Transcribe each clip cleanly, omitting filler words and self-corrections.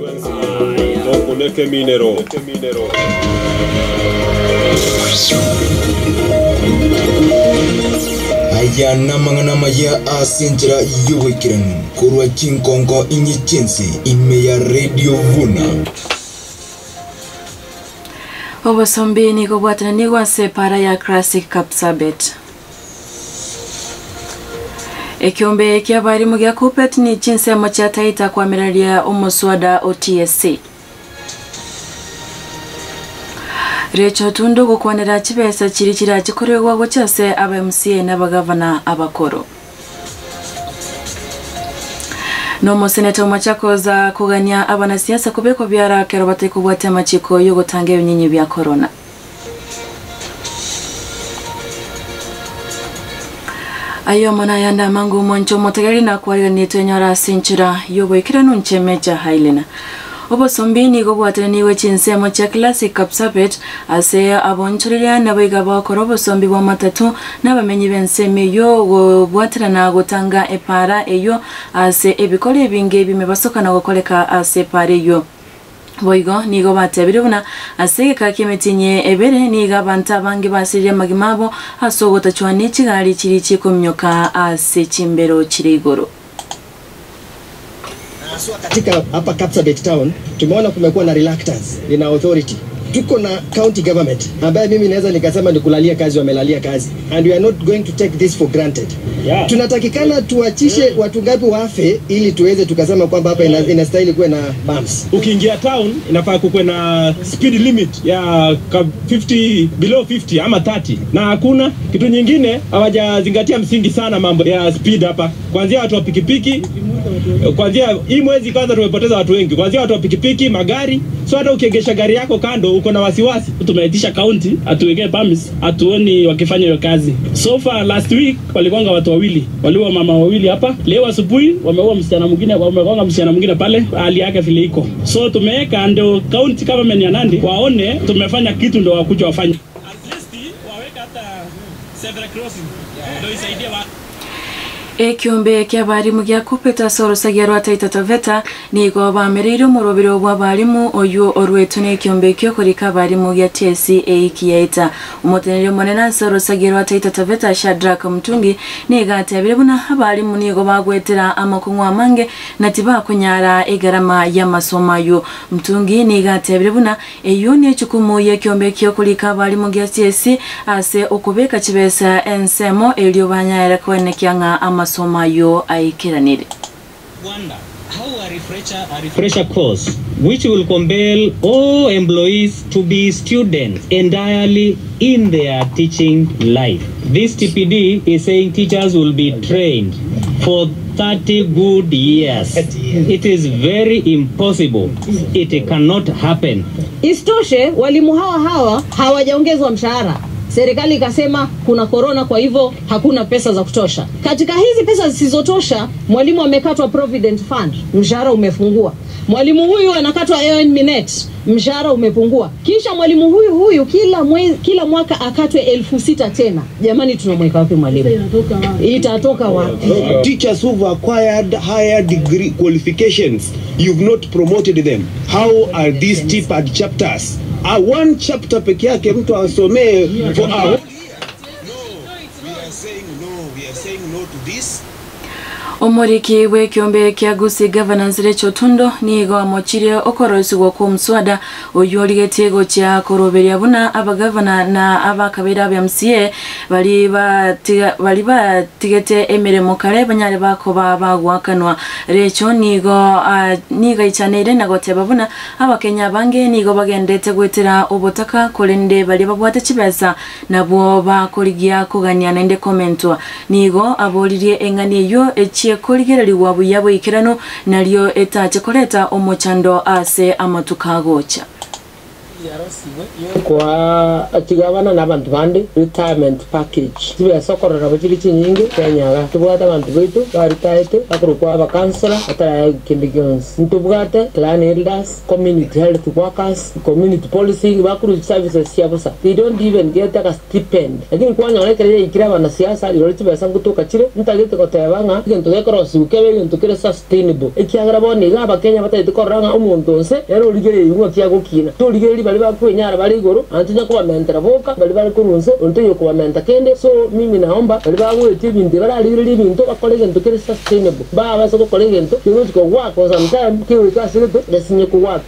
Tokuna ekeminero. Aya namang'ana amaya ase enchera y'oboikeranu korwa chinkonko inye chi'ense ime ya Radio Vuna. Obosombi nigo bwatenenigwe ase epaara ya Classic Kapsabet. Ekeombe ki'abarimu gia Kuppet ni chinsemo chia Taita koamereria omoswada o TSC. Rachel Otundo gokwanera chibesa chiria chirache koregwa gochia ase aba MCA na abagavana abakoro. Nomoseneta o Machakos akogania abanasiasa kobekwa biara ekero batari kobwatia amachiko yogotanga ebinyinyi bia korona. Aye omo nayande amange omonche omotegereri nakwariganirie twenyore ase enchera y'oboikeranu inche Major Hailena. Obosombi nigo bwatenenigwe chinsemo chia Classic Kapsabet ase abonchoreria nabo iga bakora obosombi bwa matatu na abamenyi b'ensemo eyio gobwaterana gotanga epara eyio ase ebikoro ebinge bimebasokana gokoreka ase epara eyio. Boigo nigo batebire buna ase egeka ki'emetinyi ebere nigo abanto abange basirire amagima abo ase ogotachwa ne chigari chiri chikominyoka ase chimbero chire igoro. Haswa katika hapa Kapsabet town tumeona kumekuwa na reluctance in our authority. Tuko na county government ambaye mimi naweza nikasema ni kulalia kazi, wamelalia kazi and we are not going to take this for granted. Yeah. Tunatakikana tuachishe watu ngapi wafe ili tuweze tukasema kwamba hapa ina, inastahili kuwe na bumps. Ukiingia town inafaa kukuwe na speed limit ya ka 50 below 50 ama 30, na hakuna kitu nyingine. Hawajazingatia msingi sana mambo ya speed hapa, kuanzia watu wa pikipiki kuanzia hii mwezi kwanza tumepoteza watu wengi, kuanzia watu wa pikipiki, magari. So hata ukiegesha gari yako kando uko na wasiwasi. Tumeitisha county atuwekee permits, hatuoni wakifanya hiyo kazi. So far last week waligonga watu wawili, waliua mama wawili hapa. Leo asubuhi wameua msichana mwingine, wamegonga msichana mwingine pale, hali yake vile iko. So tumeweka ndio county government ya Nandi waone tumefanya kitu, ndio wakuja wafanye. At least waweke hata zebra crossing ndio isaidie watu. Ekiombe ki'abarimu gia Kuppet ase orosagia rwa Taita Taveta nigo bamereire omorobero bwa abarimu oyo orwetwe na ekiombe ekio korika abarimu gia TSC eiki yaeta. Omoteneneri omonene ase orosagia rwa Taita Taveta Shadrack Mutungi nigo atebire buna abarimu nigo bagwetera amakong'u amange na tibakonyara egarama y'amasomo ayo. Mutungi nigo atebire buna eyo ne echukumu y'ekiombe ekio korika abarimu gia TSC ase okobeka chibesa ensemo erio banyaere kwenekia ng'a amasomo ayo aikeranire. Wonder how a refresher course which will compel all employees to be students entirely in their teaching life. This TPD is saying teachers will be trained for 30 good years. It is very impossible. It cannot happen. Isitoshe, walimu hawa hawa hawajaongezwa mshahara. Serikali ikasema kuna korona, kwa hivyo hakuna pesa za kutosha. Katika hizi pesa zisizotosha, mwalimu amekatwa provident fund, mshahara umefungua. Mwalimu huyu anakatwa AON Minet, mshahara umepungua. Kisha mwalimu huyu huyu kila mwezi, kila mwaka akatwe 6,000 tena. Jamani, tunamweka wapi mwalimu? Itatoka wapi? Teachers who've acquired higher degree qualifications, you've not promoted them. How are these TPAD chapters? One chapter peke yake mtu asomee for a whole year. No, we are saying no, we are saying no to this. Omoriki bw'ekiombe kia Gusii Governance Rachel Otundo nigo amochirie okorosigwa kwa omuswada oyo origetie gochia koroberia buna abagavana na abakabera ba MCA bari batiga bari batigete emiremo kare banyare bakoba bagwakanwa. Rachel nigo nigo aichaneire na goteba buna abakenya bange nigo bagendete gwetera obotaka korende bari babwate chibesa nabwo bakorigia kogania naende komentwa. Nigo aboririe eng'ani eyo echie korigereriwa buya boikeranu nario etache koreta omochando ase amatuko agocha. Koa chigavana na abanto bande retirement package. Chibesa okorora nabo chire chinyinge Kenya iga. Tobwate abanto baito baritaete bakorokwa abakansora bataraegwa kende gionsi. Ntobwate clan elders, community health workers, community policing bakorwa services chia bosa. They don't even get a stipend. Lakini kwanyora ekero yaikire abanasiasa rirorio chibesa ngotoka chire, ntagete goteba ng'a egento gekorosiwa kebe egento kere sustainable ekiagera bono iga abakenya batagete korora ng'a omonto onse nere origereiri ng'aki agokina. Torigereiri baria bakwenyara bare igoro, naende tonya kobamentera boka baria bare korwa inse, onde taiyo okobamenta kende. So mimi naomba baria bagoetia ebinto ebi bararigererie ebinto bakore egento kere sustainable. Mbabase gokora egento kegochi kogwaka for some time kegoika ase gete gesinye kogwaka.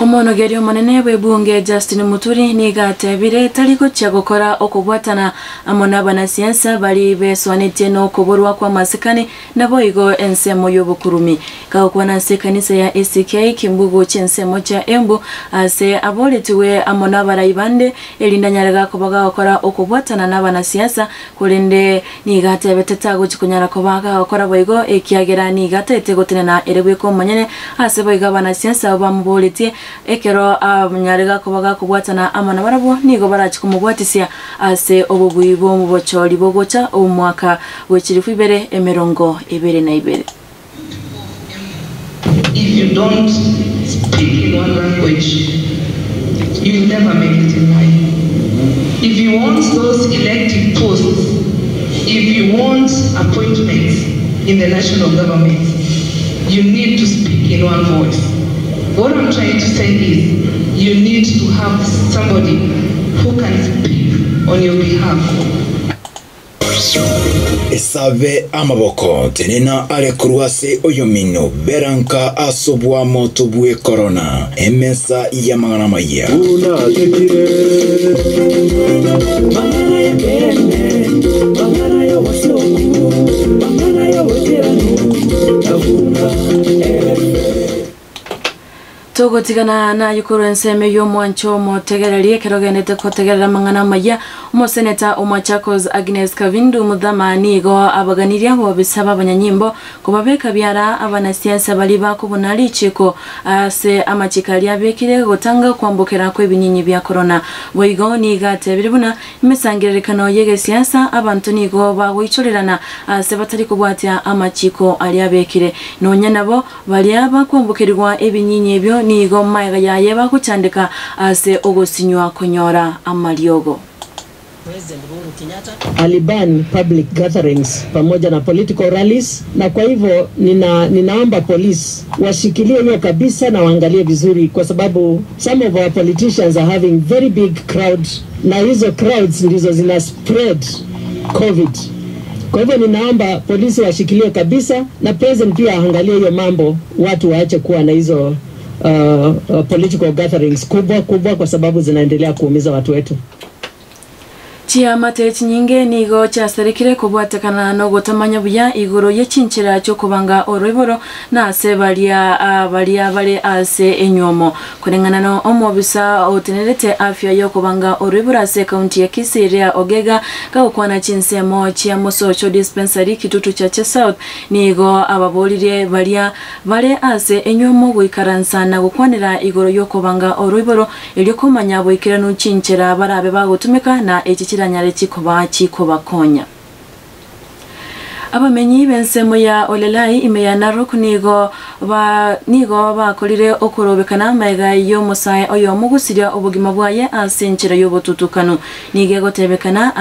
Omonogeri omonene bw'ebunge Justin Muturi nigo atebire tari gochia gokora okobwatana amo nabanasiasa baria besoanetie nokoborwa kw'amasikani naboigo ensemo y'obokurumi. Gagokwana ase ekanisa ya ACK Kimbugu chinsemo chia Embu ase aboretigwe amo nabarai bande erinde anyare gakoba gagokora okobwatana nabanasiasa korende nigo atebete tagochi konyara koba gagokora boigo ekiagera nigo ataete gotenena ere bweka omonyene ase boigo abanasiasa abwo bamoboretie ekero anyare gakoba gakobwatana amo nabarabwo nigo barachi komobwatisia ase obobui bw'obochori bogocha omwaka bwe chilifu ibere emerongo ebere na ibere. If you don't speak in one language, you will never make it in life. If you want those elective posts, if you want appointments in the national government, you need to speak in one voice. What I'm trying to say is, you need to have somebody who can speak on your behalf. Esabe amaboko, tenena are korwa ase oyomino, bera nka ase oboamoto bw'ekorona, emesa y'amang'ana amayia. Togotigana naye korwa ensemo y'omwancho omotegereri ekero ogendete kotegerera amang'ana amaya. Omoseneta o Machakos Agnes Kavindu Muthama nigo abaganirie abobisa b'abanyanyimbo kobabeka biara abanasiasa baria bakobuna richiko ase amachiko aria abekire gotanga okwambokera kw'ebinyinyi bia korona. Boigo nigo atebire buna emesangererekano y'egesiasa abanto nigo bagoichorerana ase batari kobwatia amachiko aria abekire. Nonya nabo Baria bakwambokerigwa ebinyinyi ebio nigo magega yaye bagochandeka ase ogosinywa konyora amariogo. Aliban public gatherings pamoja na political rallies, na kwa hivyo nina, ninaomba police washikilie hiyo kabisa na waangalie vizuri, kwa sababu some of our politicians are having very big crowd, na hizo crowds ndizo zina spread covid. Kwa hivyo ninaomba polisi washikilie kabisa na president pia aangalie hiyo mambo, watu waache kuwa na hizo uh, uh, political gatherings kubwa kubwa, kwa sababu zinaendelea kuumiza watu wetu. Chiamate chinyinge nigo chiasarekire kobwatekana nogotamanya buya igoro ye chinchera chi'okobanga oroiboro na ase baria baria bare ase enywomo. Koreng'ana no omobisa otenerete afya y'okobanga oroiboro ase ekaunti ya Kisii Leah Ogega gagokwana chinsemo chia Mosocho Dispensary Kitutu Chache South nigo ababoririe baria bare ase enywomo goikaransa na gokwanera igoro y'okobanga oroiboro erio komanya boikeranu chinchera barabe bagotumeka na echi chiranyare chikoba chikobakonya. Abamenyi b'ensemo ya Olelai ime ya Narok nigo ba nigo bakorire okorobekana magega y'omosae oyomo gosiria obogima bwaye ase enchera y'obotutukanu. Nigo egotebekana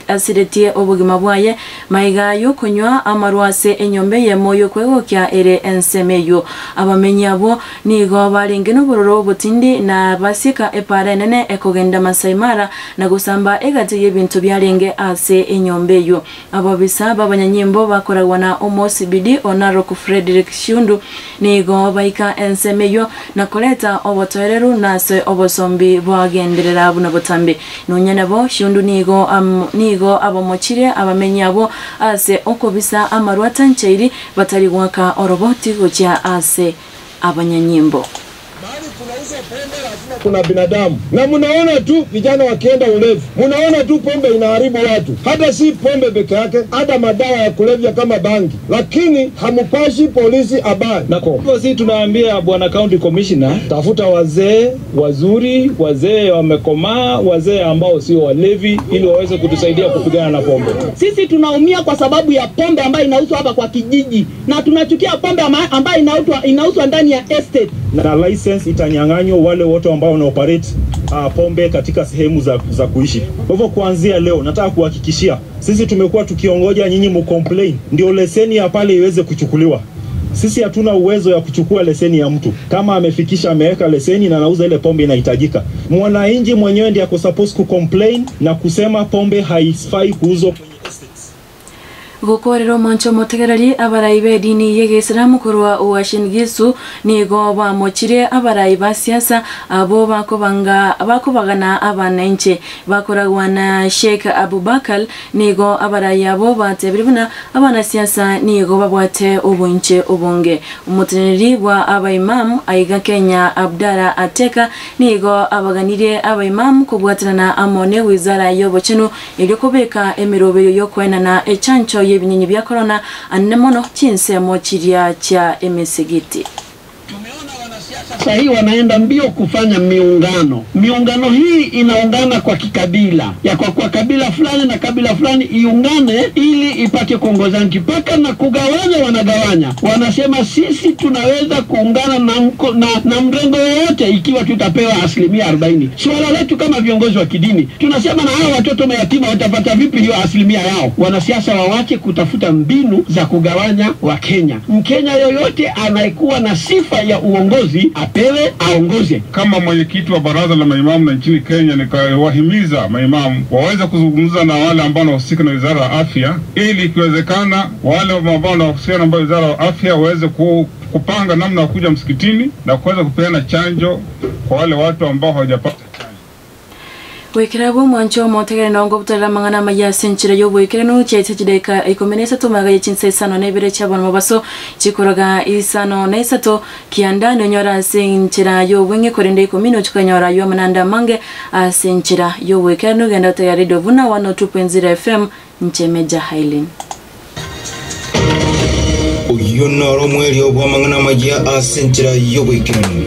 asiretie obogima bwaye magega y'okonywa amarwa ase enyomba eyemo y'okwegokia ere ensemo eyio. Abamenyi abwo nigo barenge nobororo obotindi na basieka epaara enene ekogenda Masai Mara na gosamba egati y'ebinto biarenge ase enyomba eyio. Ababisa b'abanyanyimbo bakoragwa na Omosibidi o Narok Fredrick Shiundu nigo baika ensemo eyio na koreta obotoereru na ase obosombi bwagenderera buna botambe. Nonya nabo, Shiundu nigo nigo abamochirie abamenyi abwo ase okobisa amarwa atancheiri batari goaka oroboti gochia ase abanyanyimbo. Kuna binadamu na mnaona tu vijana wakienda ulevi, mnaona tu pombe inaharibu watu, hata si pombe peke yake, hata madawa ya kulevya kama bangi, lakini hamupashi polisi habari. Na hivyo si tunaambia bwana county commissioner, tafuta wazee wazuri, wazee wamekomaa, wazee ambao sio walevi, ili waweze kutusaidia kupigana na pombe. Sisi tunaumia kwa sababu ya pombe ambayo inauzwa hapa kwa kijiji, na tunachukia pombe ambayo inauzwa ndani ya estate. Na license itanyang'anywa wale wote ambao wana operate pombe katika sehemu za kuishi. Kwa hivyo kuanzia leo nataka kuhakikishia, sisi tumekuwa tukiongoja nyinyi mcomplain ndio leseni ya pale iweze kuchukuliwa. Sisi hatuna uwezo ya kuchukua leseni ya mtu kama amefikisha ameweka leseni na anauza ile pombe inahitajika. Mwananchi mwenyewe ndiye ako supposed kucomplain na kusema pombe haifai kuuzwa. Gukorera omwancho omotegereri abarai ba edini ya egeisilamu korwa Uasin Gishu nigo bamochire abarai ba siasa abo bakobagana abananchi bakoragwa na Sheikh Abubakar nigo abarai abo batebire buna abanasiasa nigo babwate obonche obonge. Omoteneneri bwa abaimamu aiga Kenya Abdalla Ateka nigo abaganire abaimamu kobwatanana amo ne wizara y'obochenu erio kobeka emiroberio y'okwenana echancho y'ebinyinyi bya corona anene mono chinsemo chiria cha emisigiti. Sasa hii wanaenda mbio kufanya miungano. Miungano hii inaungana kwa kikabila, ya kwa kabila fulani na kabila fulani iungane ili ipate kuongoza nchi, mpaka na kugawanya wanagawanya. Wanasema sisi tunaweza kuungana na mrengo wowote ikiwa tutapewa 40%. Suala letu kama viongozi wa kidini tunasema, na hao watoto mayatima watapata vipi hiyo asilimia yao? Wanasiasa wawache kutafuta mbinu za kugawanya Wakenya. Mkenya yoyote anayekuwa na sifa ya uongozi apewe aongoze. Kama mwenyekiti wa baraza la maimamu na nchini Kenya, nikawahimiza maimamu waweze kuzungumza na wale ambao wanahusika na wizara ya afya, ili ikiwezekana wale ambao wanahusika na wizara ya afya waweze kupanga namna ya kuja msikitini na kuweza kupeana chanjo kwa wale watu ambao hawajapata. Gwikira mwancho omotegere nongo butarera mang'ana maya ase enchera y'oboikeranu chiaitse chidaika 13 maega ya chinsa isano na ibere chia bono mobaso chikoraga 53 kianda nonyora ase enchera y'obweng'e korende 10 chikanyora yo amananda mange ase enchera y'oboikeranu genda otegera Radio Vuna 102.0 FM nchemeja Highland. Uyu noro mweri obwa mang'ana maya ase enchera y'oboikeranu.